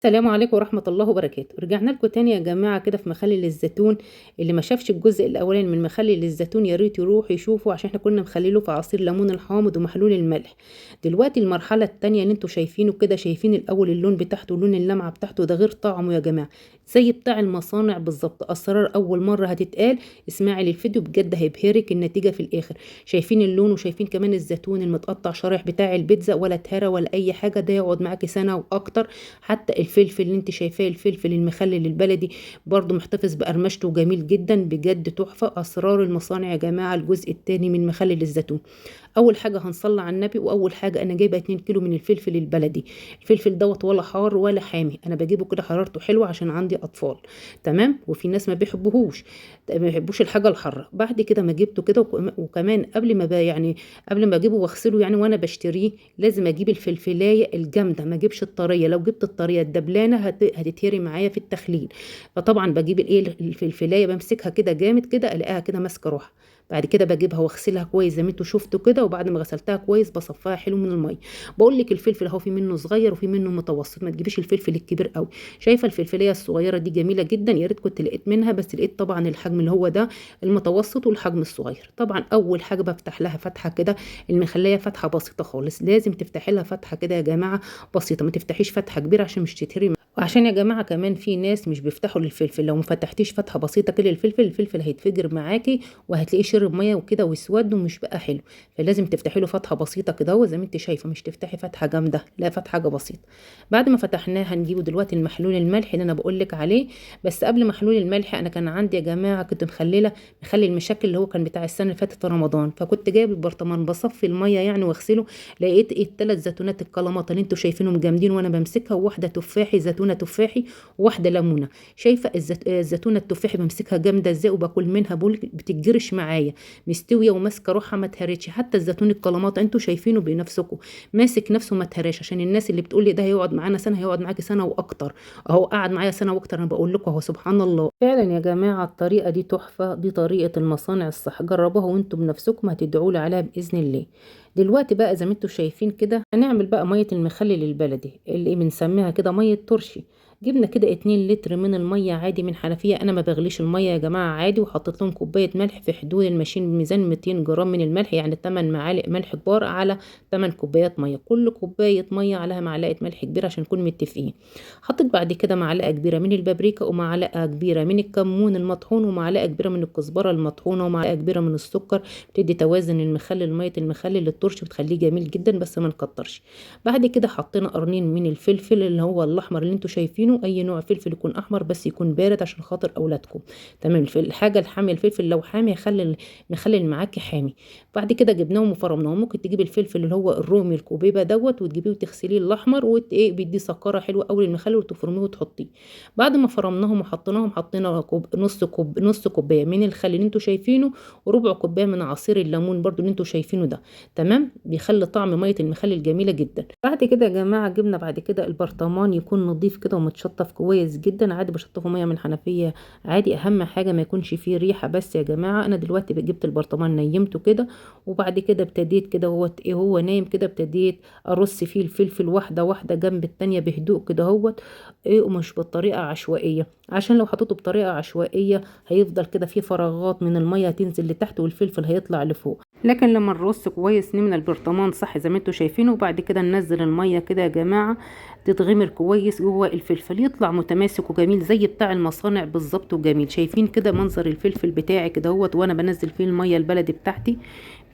السلام عليكم ورحمة الله وبركاته. رجعنا لكم تاني يا جماعة كده في مخلل الزيتون. اللي ما شافش الجزء الأولاني من مخلل الزيتون يا ريت يروح يشوفه، عشان احنا كنا مخلله في عصير ليمون الحامض ومحلول الملح. دلوقتي المرحلة التانية اللي انتوا شايفينه كده، شايفين الأول اللون بتاعته ولون اللمعة بتاعته، ده غير طعمه يا جماعة، زي بتاع المصانع بالظبط. أسرار أول مرة هتتقال، اسمعي للفيديو بجد هيبهرك النتيجة في الآخر. شايفين اللون وشايفين كمان الزيتون المتقطع شرايح بتاع البيتزا، ولا اتهرى ولا أي حاجة، ده يقعد معاكي سنة وأكتر. حتى الفلفل اللي انت شايفاه، الفلفل المخلل البلدي برضو محتفظ بقرمشته جميل جدا بجد تحفة. أسرار المصانع يا جماعة، الجزء الثاني من مخلل الزيتون. أول حاجة هنصلي على النبي، وأول حاجة أنا جايبة 2 كيلو من الفلفل البلدي. الفلفل دوت ولا حار ولا حامي، أنا بجيبه كده حرارته حلوة عشان عندي أطفال، تمام؟ وفي ناس ما بيحبوهوش، ما بيحبوش الحاجة الحارة. بعد كده ما جبته كده، وكمان قبل ما يعني قبل ما أجيبه وأغسله يعني وأنا بشتريه، لازم أجيب الفلفلاية الجامدة، ما أجيبش الطرية. لو جبت الطرية الدبلانة هتتهري معايا في التخليل. فطبعا بجيب الايه الفلفلاية، بمسكها كده جامد كده، الاقيها كده ماسكة روحها. بعد كده بجيبها واغسلها كويس زي ما انتوا شفتوا كده، وبعد ما غسلتها كويس بصفيها حلو من المية. بقول لك الفلفل اهو في منه صغير وفي منه متوسط، ما تجيبيش الفلفل الكبير قوي. شايفه الفلفليه الصغيرة دي جميلة جدا، يا ريت كنت لقيت منها، بس لقيت طبعا الحجم اللي هو ده المتوسط والحجم الصغير. طبعا اول حاجة بفتح لها فتحه كده، المخليه فتحه بسيطة خالص، لازم تفتحي لها فتحه كده يا جماعة بسيطة، ما تفتحيش فتحه كبيرة عشان مش تتهري. وعشان يا جماعة كمان في ناس مش بيفتحوا للفلفل، لو ما فتحتيش فتحه بسيطة كده للفلفل، الفلفل هيتفجر معاكي وهتلاقيه شرب مية وكده واسود ومش بقى حلو. فلازم تفتحي له فتحه بسيطة كده زي ما انت شايفه، مش تفتحي فتحه جامدة، لا فتحه بسيطة. بعد ما فتحناها هنجيبه دلوقتي المحلول الملح اللي انا بقول لك عليه. بس قبل محلول الملح، انا كان عندي يا جماعة كنت مخلله مخلي المشكل اللي هو كان بتاع السنة اللي فاتت في رمضان، فكنت جايب البرطمان بصفي المية يعني واغسله. لقيت ايه الثلاث زيتونات الكلامات اللي انتوا شايفينهم جامدين وانا بمسكها، وواحدة تفاحي زيتونه تفاحي وواحدة ليمونه. شايفه الزيتونه التفاحي بمسكها جامدة ازاي وباكل منها، بقول بتتجرش معايا، مستوية وماسكه روحها ما اتهرتش. حتى الزيتون الكلامات انتوا شايفينه بنفسكم ماسك نفسه ما اتهرش. عشان الناس اللي بتقول لي ده هيقعد معانا سنة، هيقعد معاكي سنة واكتر، اهو قعد معايا سنة واكتر. انا بقول لكم اهو سبحان الله فعلا يا جماعة الطريقة دي تحفة، دي طريقه المصانع الصح، جربوها وانتم بنفسكم هتدعوا لي عليها باذن الله. دلوقتي بقى زي ما انتوا شايفين كده هنعمل بقى مية المخلل البلدي اللي بنسميها كده مية ترشي. جبنا كده 2 لتر من المية عادي من حنفية، انا ما بغليش المية يا جماعة عادي، وحطيت لهم كوباية ملح في حدود الماشين بميزان 200 جرام من الملح، يعني 8 معالق ملح كبار على 8 كوبايات مية، كل كوباية مية عليها معلقه ملح كبيرة عشان نكون متفقين. حطيت بعد كده معلقه كبيرة من البابريكا، ومعلقة كبيرة من الكمون المطحون، ومعلقة كبيرة من الكزبره المطحونه، ومعلقة كبيرة من السكر، بتدي توازن المخلل مية المخلل للترش بتخليه جميل جدا، بس ما نكترش. بعد كده حطينا قرنين من الفلفل اللي هو الاحمر اللي انتوا شايفينه، اي نوع فلفل يكون احمر بس يكون بارد عشان خاطر اولادكم، تمام. الحاجة الحامية، الفلفل لو حامي يخلي المخلل معاكي حامي. بعد كده جبناهم وفرمناهم. ممكن تجيبي الفلفل اللي هو الرومي الكوبيبه دوت وتجيبيه وتغسليه الاحمر ايه بيدي سكره حلوة قوي للمخلل، وتفرميه وتحطيه. بعد ما فرمناهم وحطيناهم، حطينا نص كوباية من الخل اللي انتوا شايفينه، وربع كوباية من عصير الليمون برده اللي انتوا شايفينه ده، تمام. بيخلي طعم مية المخلل جميلة جدا. بعد كده يا جماعة جبنا بعد كده البرطمان يكون نظيف كده ومتشطف كويس جدا عادي، بشطفه مية من حنفية عادي، اهم حاجة ما يكونش فيه ريحه بس يا جماعة. انا دلوقتي جبت البرطمان نيمته كده، وبعد كده ابتديت كده هو ايه هو نايم كده، ابتديت ارص فيه الفلفل واحدة واحدة جنب التانية بهدوء كده اهوت ايه، ومش بطريقة عشوائية، عشان لو حطيته بطريقة عشوائية هيفضل كده فيه فراغات من المية تنزل لتحت والفلفل هيطلع لفوق. لكن لما نرص كويس نملى البرطمان صح زي ما انتوا شايفينه، وبعد كده ننزل المية كده يا جماعة تتغمر كويس جوه الفلفل، يطلع متماسك وجميل زي بتاع المصانع بالظبط وجميل. شايفين كده منظر الفلفل بتاعي كده اهوت وانا بنزل فيه المية البلدي بتاعتي،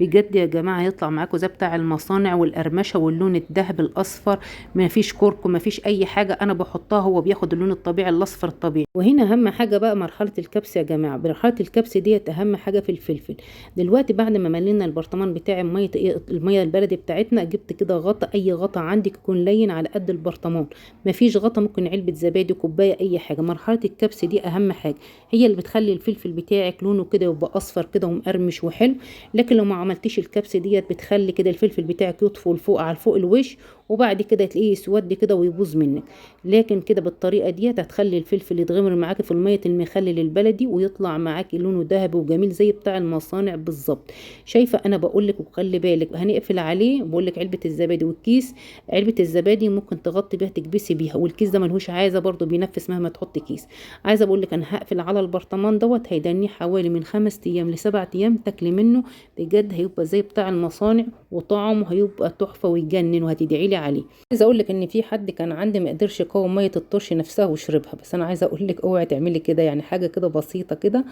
بجد يا جماعة يطلع معاكم زي بتاع المصانع، والقرمشه واللون الذهبي الاصفر، ما فيش كركم ما فيش اي حاجة انا بحطها، هو بياخد اللون الطبيعي الاصفر الطبيعي. وهنا اهم حاجة بقى مرحلة الكبس يا جماعة، مرحلة الكبس ديت اهم حاجة في الفلفل. دلوقتي بعد ما ملينا البرطمان بتاعي مية المية البلدي بتاعتنا، جبت كده غطا، اي غطا عندك يكون لين على قد البرطمان، ما فيش غطا ممكن علبة زبادي كوباية اي حاجة. مرحلة الكبس دي اهم حاجة، هي اللي بتخلي الفلفل بتاعك لونه كده يبقى اصفر كده ومقرمش وحلو. لكن لو ما عملتيش الكبس ديت بتخلي كده الفلفل بتاعك يطفو لفوق على فوق الوش وبعد كده تلاقيه يسود كده ويبوظ منك. لكن كده بالطريقة دي هتخلي الفلفل يتغمر معاكي في المية المخلل البلدي، ويطلع معاكي لونه ذهبي وجميل زي بتاع المصانع بالظبط. شايفه انا بقول لك، وخلي بالك هنقفل عليه. بقول لك علبة الزبادي والكيس، علبة الزبادي ممكن تغطي بيها تكبسي بيها، والكيس ده ملهوش عايزه برده بينفس مهما تحطي كيس. عايزه اقول لك انا هقفل على البرطمان دوت، هيدنيه حوالي من 5 ايام ل7 ايام تاكلي منه، بجد هيبقى زي بتاع المصانع وطعمه هيبقى تحفة ويجنن، وهتدعي لي عليه. عايزه اقول لك ان في حد كان عندي ما قدرش يقاوم مية الطرش نفسها وشربها، بس انا عايزه اقول لك اوعي تعملي كده، يعني حاجة كده بسيطة كده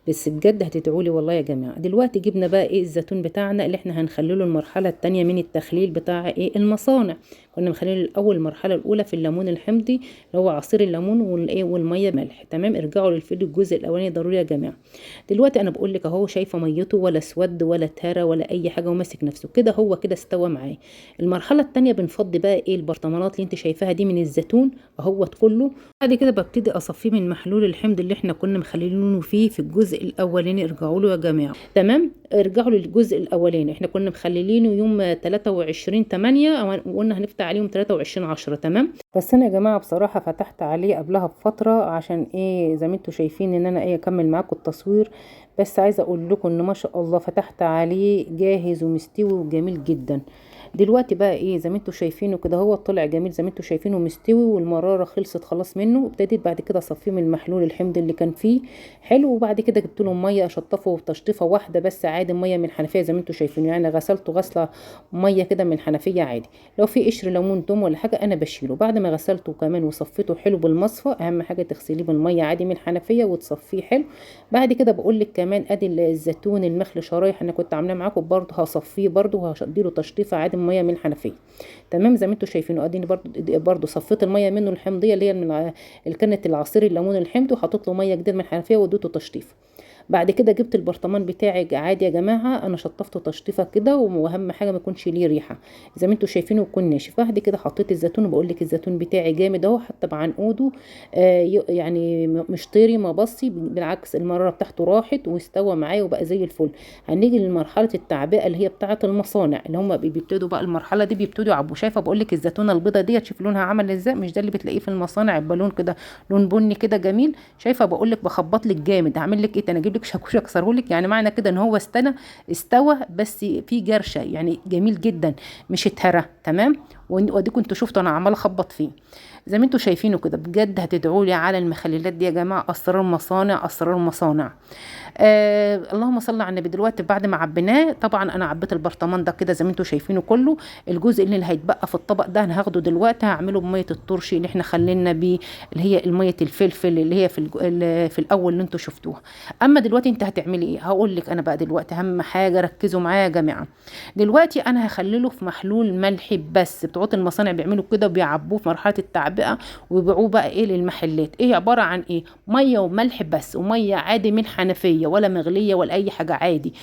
بس بجد هتدعوا لي والله يا جماعة. دلوقتي جبنا بقى ايه الزيتون بتاعنا اللي احنا هنخلله المرحلة الثانية من التخليل بتاع ايه المصانع. كنا مخلينه الاول المرحلة الاولى في الليمون الحمضي اللي هو عصير الليمون والايه والمية ملح. تمام، ارجعوا للفيديو الجزء الاولاني ضروري يا جماعة. دلوقتي انا بقول لك اهو، شايفه ميته ولا اسود ولا تهرى ولا اي حاجة، وماسك نفسه كده، هو كده استوى معايا. المرحلة الثانية بنفضي بقى ايه البرطمانات اللي انت شايفاها دي من الزيتون اهوت كله. بعد كده ببتدي اصفيه من محلول الحمض اللي احنا كنا مخلينه فيه في الجزء الاولاني. ارجعوا له يا جماعة، تمام، ارجعوا للجزء الاولاني، احنا كنا مخليينه يوم 23/8 وقلنا هنفتح عليهم 23/10. تمام، بس انا يا جماعة بصراحة فتحت عليه قبلها بفترة عشان ايه زي ما انتم شايفين ان انا ايه اكمل معاكم التصوير، بس عايزه اقول لكم ان ما شاء الله فتحت عليه جاهز ومستوي وجميل جدا. دلوقتي بقى ايه زي ما انتم شايفينه كده، هو طلع جميل زي ما انتم شايفينه مستوي، والمراره خلصت خلاص منه. ابتديت بعد كده اصفيه من المحلول الحمض اللي كان فيه حلو، وبعد كده جبت له مية اشطفه تشطيفه واحدة بس عادي، مية من الحنفية زي ما انتم شايفينه، يعني غسلته غسله مية كده من الحنفية عادي. لو في قشر ليمون توم ولا حاجة انا بشيله. بعد ما غسلته كمان وصفيته حلو بالمصفى، اهم حاجة تغسليه بالمية عادي من الحنفية وتصفية حلو. بعد كده بقول لك كمان ادي الزيتون المخلي شرايح انا كنت عاملاه معاكم برده، هصفيه برده وهديله تشطيفه عادي مية من الحنفية. تمام، زي ما انتم شايفينه اديني برده صفيت المية منه الحمضيه اللي هي من اللي كانت العصير الليمون الحمض، وحطيت له مية جديدة من الحنفية واديته تشطيفه. بعد كده جبت البرطمان بتاعي عادي يا جماعة، انا شطفته تشطيفه كده، واهم حاجة ما يكونش ليه ريحه زي ما انتم شايفينه يكون ناشف. بعد كده حطيت الزيتون، وبقول لك الزيتون بتاعي جامد اهو، حتى بعنقوده يعني مش طري ما بصي، بالعكس المرارة بتاعته راحت واستوى معايا وبقى زي الفل. هنيجي لمرحلة التعبئه اللي هي بتاعه المصانع، اللي هم بيبتدوا بقى المرحلة دي بيبتدوا يعبوا. شايفه بقول لك الزيتونه البيضة ديت، شوف لونها عمل ازاي، مش ده اللي بتلاقيه في المصانع، البالون كده لون بني كده جميل. شايفه بقول لك بخبط لك جامد، هعمل لك ايه انا، اجيب لك شاكوش اكسره لك، يعني معنى كده ان هو استوى بس في جرشه، يعني جميل جدا مش اتهرى. تمام، واديكم انتوا شفتوا انا عماله اخبط فيه زي ما انتوا شايفينه كده. بجد هتدعوا لي على المخللات دي يا جماعة، اسرار مصانع اسرار مصانع. اللهم صل على النبي. دلوقتي بعد ما عبيناه، طبعا انا عبيت البرطمان ده كده زي ما انتوا شايفينه كله، الجزء اللي هيتبقى في الطبق ده انا هاخده دلوقتي هعمله بميه الترشي اللي احنا خلينا بيه، اللي هي المية الفلفل اللي هي في الاول اللي انتوا شفتوها. اما دلوقتي انت هتعملي ايه، هقول لك انا بقى دلوقتي. اهم حاجة ركزوا معايا يا جماعة. دلوقتي انا هخلله في محلول ملحي بس، بتوع المصانع بيعملوا كده وبيعبوه في مرحلة التعبئه ويبيعوه بقى ايه للمحلات. ايه عبارة عن ايه؟ مية وملح بس، ومية عادي من حنفية ولا مغليه ولا اي حاجة، عادي.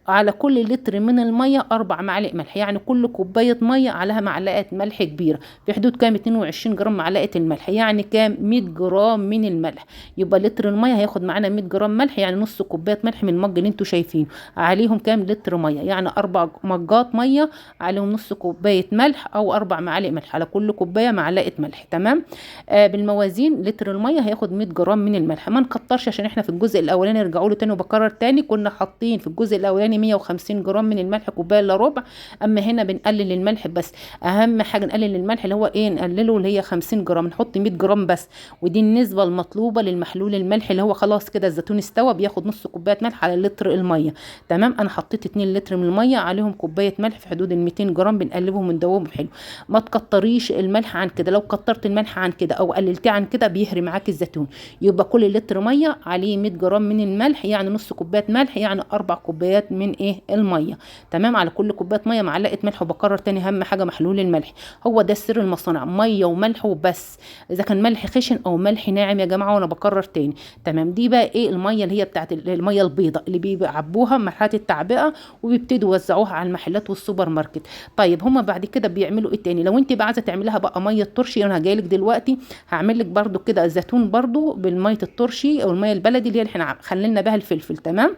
على كل لتر من المية 4 معالق ملح، يعني كل كوباية مية عليها معلقه ملح كبيرة، في حدود كام؟ 22 جرام معلقه الملح، يعني كام؟ 100 جرام من الملح. يبقى لتر المية هياخد معانا 100 جرام ملح، يعني نص كوباية ملح من المج اللي انتوا شايفينه. عليهم كام؟ لتر مية، يعني 4 مجات مية عليهم نص كوباية ملح او 4 معالق ملح، على كل كوباية معلقه ملح. تمام، بالموازين لتر المية هياخد 100 جرام من الملح. ما نكترش عشان احنا في الجزء الاولاني، رجعوا له تاني وبكرر تاني، كنا حاطين في الجزء الاولاني 150 جرام من الملح كوباية الا ربع، اما هنا بنقلل الملح بس. اهم حاجة نقلل الملح اللي هو ايه؟ نقلله اللي هي 50 جرام، نحط 100 جرام بس، ودي النسبة المطلوبة للمحلول الملح اللي هو خلاص كده الزيتون استوى، بياخد نص كوباية ملح على لتر المية. تمام، انا حطيت 2 لتر من المية عليهم كوباية ملح في حدود ال 200 جرام، بنقلبهم وندوبهم حلو. ما تكتريش الملح عن كده، لو كترت الملح عن كده او قللتيه عن كده بيهري معاك الزيتون. يبقى كل لتر مية عليه 100 جرام من الملح، يعني نص كوباية ملح، يعني 4 كوبايات من ايه؟ المية. تمام، على كل كوباية مية معلقه ملح. وبكرر تاني، اهم حاجة محلول الملح، هو ده سر المصانع، مية وملح وبس، اذا كان ملح خشن او ملح ناعم يا جماعة، وانا بكرر تاني. تمام، دي بقى ايه؟ المية اللي هي بتاعت المية البيضاء اللي بيعبوها مرحلة التعبئه وبيبتدوا يوزعوها على المحلات والسوبر ماركت. طيب هما بعد كده بيعملوا ايه تاني؟ لو انت بقى عايزه تعمليها بقى مية ترشي، انا جايلك دلوقتي هعمل لك برده كده زيتون برده بالمية الترشي او المية البلدي اللي هي احنا خلينا بها الفلفل. تمام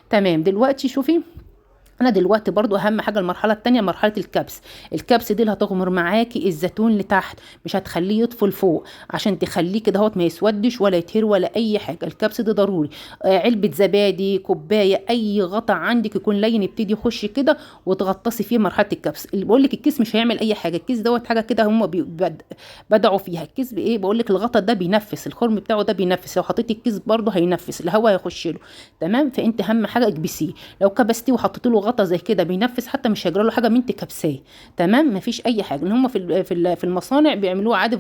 تمام، دلوقتي شوفي انا دلوقتي برضو اهم حاجة المرحلة الثانية مرحلة الكبس. الكبس دي اللي هتغمر معاكي الزيتون لتحت، مش هتخليه يطفل فوق، عشان تخليه كده اهوت ما يسودش ولا يتهر ولا اي حاجة. الكبس ده ضروري. علبة زبادي، كوباية، اي غطا عندك يكون لين يبتدي يخش كده وتغطسي فيه مرحلة الكبس. اللي بقول لك الكيس مش هيعمل اي حاجة، الكيس دوت حاجة كده هم بدعوا فيها. الكيس بايه؟ بقول لك الغطا ده بينفس، الخرم بتاعه ده بينفس، لو حطيتي الكيس برضو هينفس، الهواء هيخش له. تمام. فانت اهم حاجة اكبسيه، لو كبستيه وحطيتي له غطا زي كده بينفس، حتى مش هيجرى له حاجة من انت كبساه. تمام، مفيش اي حاجة. ان هم في المصانع بيعملوه عادي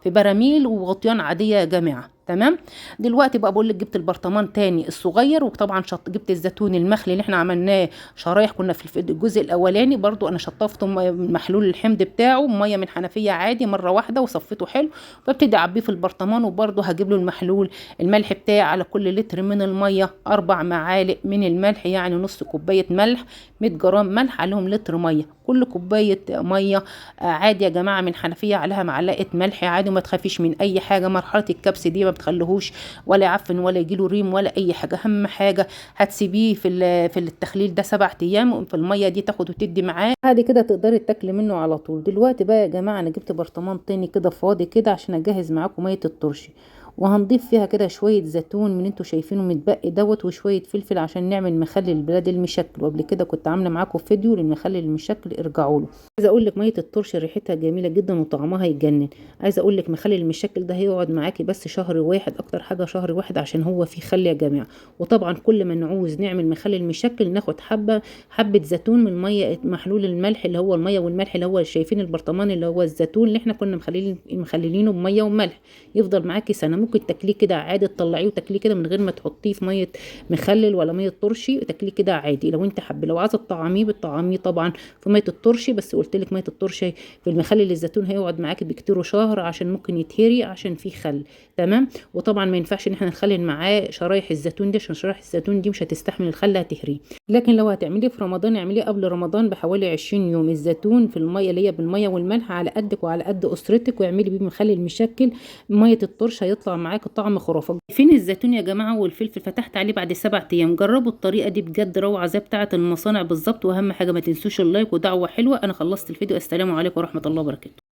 في براميل وغطيان عادية يا جماعة. تمام. دلوقتي بقى بقول لك جبت البرطمان تاني الصغير، وطبعا جبت الزيتون المخلي اللي احنا عملناه شرايح، كنا في الجزء الاولاني برضو انا شطفته محلول الحمض بتاعه مية من حنفية عادي مرة واحدة وصفيته حلو، ببتدي اعبيه في البرطمان، وبرضو هجيب له المحلول الملح بتاعي على كل لتر من المية 4 معالق من الملح، يعني نص كوباية ملح، 100 جرام ملح عليهم لتر مية، كل كوباية مية عادي يا جماعة من حنفية عليها معلقه ملح عادي، وما تخافيش من اي حاجة. مرحلة الكبس دي ما بتخليهوش ولا يعفن ولا يجيله ريم ولا اي حاجة. اهم حاجة هتسيبيه في التخليل ده 7 ايام، في المية دي تاخد وتدي معاه، بعد كده تقدري تاكلي منه على طول. دلوقتي بقى يا جماعة انا جبت برطمان تاني كده فاضي كده عشان اجهز معاكم مية الترشي، وهنضيف فيها كده شوية زيتون من انتوا شايفينه متبقي دوت، وشوية فلفل عشان نعمل مخلل البلاد المشكل. وقبل كده كنت عامله معاكم فيديو للمخلل المشكل، ارجعوا له. عايزه اقول لك مية الترشي ريحتها جميلة جدا وطعمها يجنن. عايزه اقول لك مخلل المشكل ده هيقعد معاكي بس شهر واحد، اكتر حاجة شهر واحد، عشان هو فيه خل يا جماعة. وطبعا كل ما نعوز نعمل مخلل مشكل ناخد حبه زيتون من مية محلول الملح اللي هو المية والملح اللي هو شايفين البرطمان اللي هو الزيتون اللي احنا كنا مخللينه بميه وملح، يفضل معاكي سنة. ممكن تاكليه كده عادي، تطلعيه وتاكليه كده من غير ما تحطيه في مية مخلل ولا مية ترشي، تاكليه كده عادي لو انت حابة. لو عايزه تطعميه بتطعميه طبعا في مية الترشي، بس قلت لك مية الترشي في المخلل الزيتون هيقعد معاكي بكتير شهر عشان ممكن يتهري عشان فيه خل. تمام. وطبعا ما ينفعش ان احنا نخلل معاه شرايح الزيتون دي، عشان شرايح الزيتون دي مش هتستحمل الخل هتهريه. لكن لو هتعمليه في رمضان اعمليه قبل رمضان بحوالي 20 يوم. الزيتون في المية اللي هي بالمية والملح على قدك وعلى قد اسرتك، واعملي بيه مخلل مشكل مية الترش هيطلع معاك طعم خرافه. فين الزيتون يا جماعة والفلفل؟ فتحت عليه بعد 7 ايام. جربوا الطريقة دي بجد روعه زي بتاعه المصانع بالظبط. واهم حاجة ما تنسوش ال like ودعوة حلوة. انا خلصت الفيديو. السلام عليكم ورحمة الله وبركاته.